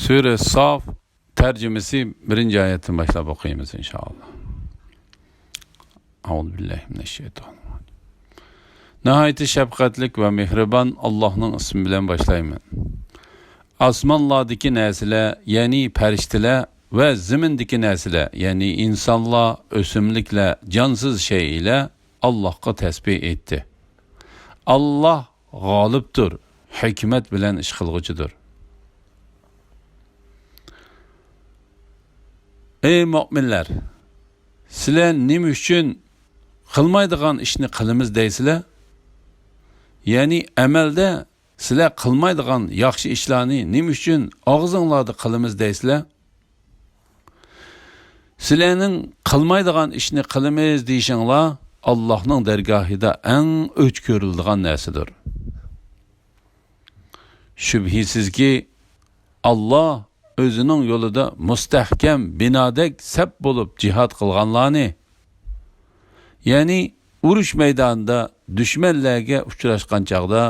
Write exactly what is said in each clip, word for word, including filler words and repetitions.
سۈرە ساف تەرجىمىسى بىرىنچى ئايەتتىن باشلاپ ئوقۇيمىز، ئىنشائاللا. ئەئۇزۇ بىللاھى مىنەششەيتانىرراجىم. ناھايىتى شەپقەتلىك ۋە مېھرىبان ئاللاھنىڭ ئىسمى بىلەن باشلايمەن. ئاسمانلاردىكى نەرسىلەر، يەنى پەرىشتىلەر ۋە زېمىندىكى نەرسىلەر، يەنى ئىنسانلار، ئۆسۈملۈكلەر، جانسىز شەيئىلەر ئاللاھقا تەسبىھ ئېيتتى. ئاللاھ غالىبتۇر، ھېكمەت بىلەن ئىش قىلغۇچىدۇر. ئەي مۆمىنلەر! سىلەر نېمە ئۈچۈن قىلمايدىغان ئىشنى قىلىمىز دەيسىلەر؟ يەنى ئەمەلدە سىلەر قىلمايدىغان ياخشى ئىشلارنى نېمە ئۈچۈن ئاغزىڭلاردا قىلىمىز دەيسىلەر؟ سىلەرنىڭ قىلمايدىغان ئىشنى قىلىمىز دېيىشىڭلار ئاللاھنىڭ دەرگاھىدا ئەڭ ئۆچ كۆرۈلىدىغان نەرسىدۇر. شۈبھىسىزكى، ئاللاھ ئۆزىنىڭ يولىدا مۇستەھكەم بىنادەك سەپ بولۇپ جىھاد قىلغانلارنى، يەنى ئۇرۇش مەيدانىدا دۈشمەنلەرگە ئۇچراشقان چاغدا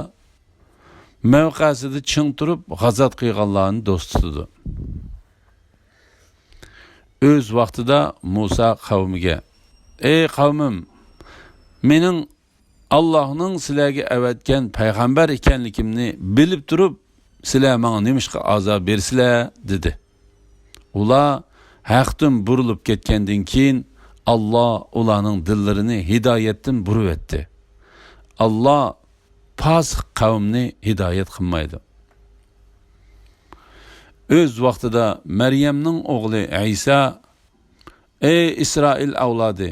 مەۋقەسىدە چىڭ تۇرۇپ غازات قىلغانلارنى دوست تۇتىدۇ. ئۆز ۋاقتىدا مۇسا قەۋمىگە، ئەي قەۋمىم، مېنىڭ ئاللاھنىڭ سىلەرگە ئەۋەتكەن پەيغەمبەر ئىكەنلىكىمنى بىلىپ تۇرۇپ، سىلەر ماڭا نېمىشقا ئازار بېرىسىلەر؟ دېدى. ئۇلار ھەقتىن بۇرۇلۇپ كەتكەندىن كېيىن، ئاللاھ ئۇلارنىڭ دىللىرىنى ھىدايەتتىن بۇرۇۋەتتى. ئاللاھ پاسىق قەۋمنى ھىدايەت قىلمايدۇ. ئۆز ۋاقتىدا مەريەمنىڭ ئوغلى ئەيسا، ئەي ئىسرائىل ئەۋلادى!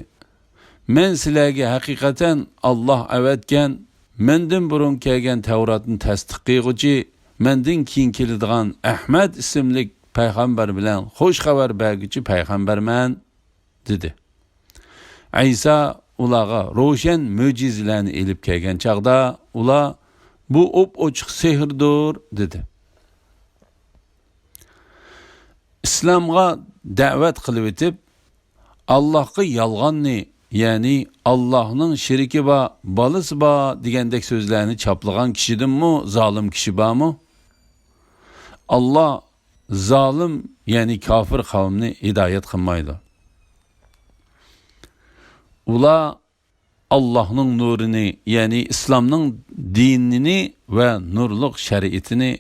مەن سىلەرگە ھەقىقەتەن ئاللاھ ئەۋەتكەن، مەندىن بۇرۇن كەلگەن تەۋراتنى تەستىق قىلغۇچى، مەندىن كېيىن كېلىدىغان ئەھمەد ئىسىملىك پەيغەمبەر بىلەن خوش خەۋەر بەرگۈچى پەيغەمبەرمەن، دېدى. ئەيسا ئۇلارغا روشەن مۆجىزىلەرنى ئېلىپ كەلگەن چاغدا، ئۇلار، بۇ ئوپئوچۇق سېھىردۇر، دېدى. ئىسلامغا دەۋەت قىلىۋېتىپ، ئاللاھقا يالغاننى، يەنى ئاللاھنىڭ شېرىكى بار، بالىسى بار دېگەندەك سۆزلەرنى چاپلىغان كىشىدىنمۇ زالىم كىشى بارمۇ؟ ئاللاھ زالىم، يەنى كاپىر قەۋمنى ھىدايەت قىلمايدۇ. ئۇلار ئاللاھنىڭ نۇرىنى، يەنى ئىسلامنىڭ دىنىنى ۋە نۇرلۇق شەرىئىتىنى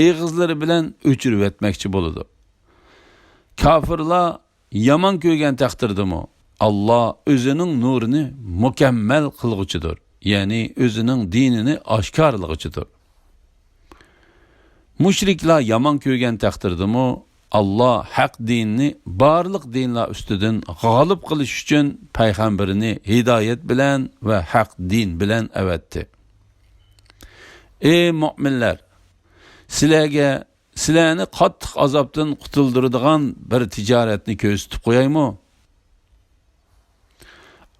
ئېغىزلىرى بىلەن ئۆچۈرۈۋەتمەكچى بولىدۇ. كاپىرلار يامان كۆرگەن تەقدىردىمۇ، ئاللاھ ئۆزىنىڭ نۇرىنى مۇكەممەل قىلغۇچىدۇر، يەنى ئۆزىنىڭ دىنىنى ئاشكارىلىغۇچىدۇر. مۇشرىكلار يامان كۆرگەن تەقدىردىمۇ، ئاللاھ ھەق دىننى بارلىق دىنلار ئۈستىدىن غالىب قىلىش ئۈچۈن پەيغەمبىرىنى ھىدايەت بىلەن ۋە ھەق دىن بىلەن ئەۋەتتى. ئەي مۆمىنلەر! سىلەرگە سىلەرنى قاتتىق ئازابتىن قۇتۇلدۇرىدىغان بىر تىجارەتنى كۆرسىتىپ قويايمۇ؟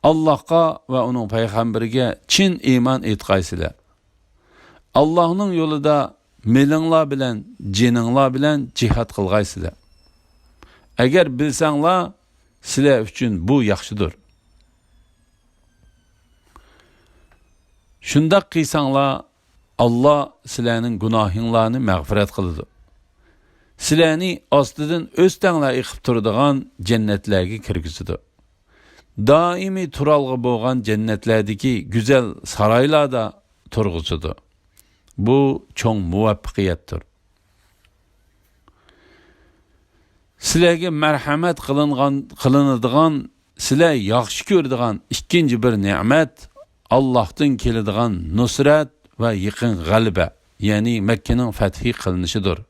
ئاللاھقا ۋە ئۇنىڭ پەيغەمبىرىگە چىن ئىمان ئېيتقايسىلەر. ئاللاھنىڭ يولىدا مېلىڭلار بىلەن، جېنىڭلار بىلەن جىھاد قىلغايسىلەر. ئەگەر بىلسەڭلار، سىلەر ئۈچۈن بۇ ياخشىدۇر. شۇنداق قىلساڭلار، ئاللاھ سىلەرنىڭ گۇناھىڭلارنى مەغپىرەت قىلىدۇ. سىلەرنى ئاستىدىن ئۆستەڭلار ئېقىپ تۇرىدىغان جەننەتلەرگە كىرگۈزىدۇ. دائىمىي تۇرالغۇ بولغان جەننەتلەردىكى گۈزەل سارايلاردا تۇرغۇزىدۇ. بۇ چوڭ مۇۋەپپەقىيەتتۇر. سىلەرگە مەرھەمەت قىلىنغان، قىلىنىدىغان، سىلەر ياخشى كۆرىدىغان ئىككىنچى بىر نېمەت، ئاللاھتىن كېلىدىغان نۇسرەت ۋە يېقىن غەلىبە، يەنى مەككىنىڭ فەتھى قىلىنىشىدۇر.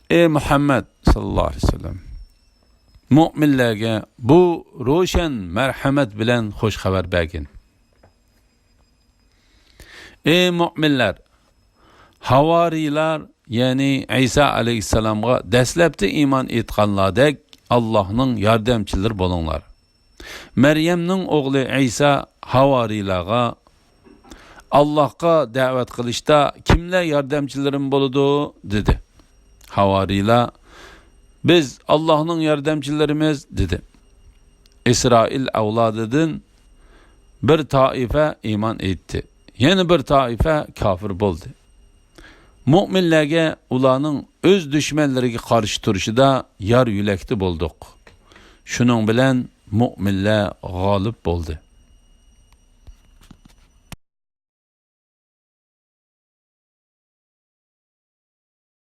ئەي مۇھەممەد ساللاللاھۇ ئەلەيھى ۋەسەللەم! مۆمىنلەرگە بۇ روشەن مەرھەمەت بىلەن خوش خەۋەر بەرگىن. ئەي مۆمىنلەر! ھاۋارىيلار، يەنى ئەيسا ئەلەيھىسسالامغا دەسلەپتە ئىمان ئېيتقانلاردەك ئاللاھنىڭ ياردەمچىلىرى بولۇڭلار. مەريەمنىڭ ئوغلى ئەيسا ھاۋارىيلارغا، ئاللاھقا دەۋەت قىلىشتا كىملەر ياردەمچىلىرىم بولىدۇ؟ دېدى. ھاۋارىيلار، بىز ئاللاھنىڭ ياردەمچىلىرىمىز، دېدى. ئىسرائىل ئەۋلادىدىن بىر تائىپە ئىمان ئېيتتى، يەنە بىر تائىپە كاپىر بولدى. مۆمىنلەرگە ئۇلارنىڭ ئۆز دۈشمەنلىرىگە قارشى تۇرۇشىدا يار يۆلەكتە بولدۇق. شۇنىڭ بىلەن مۆمىنلەر غالىب بولدى.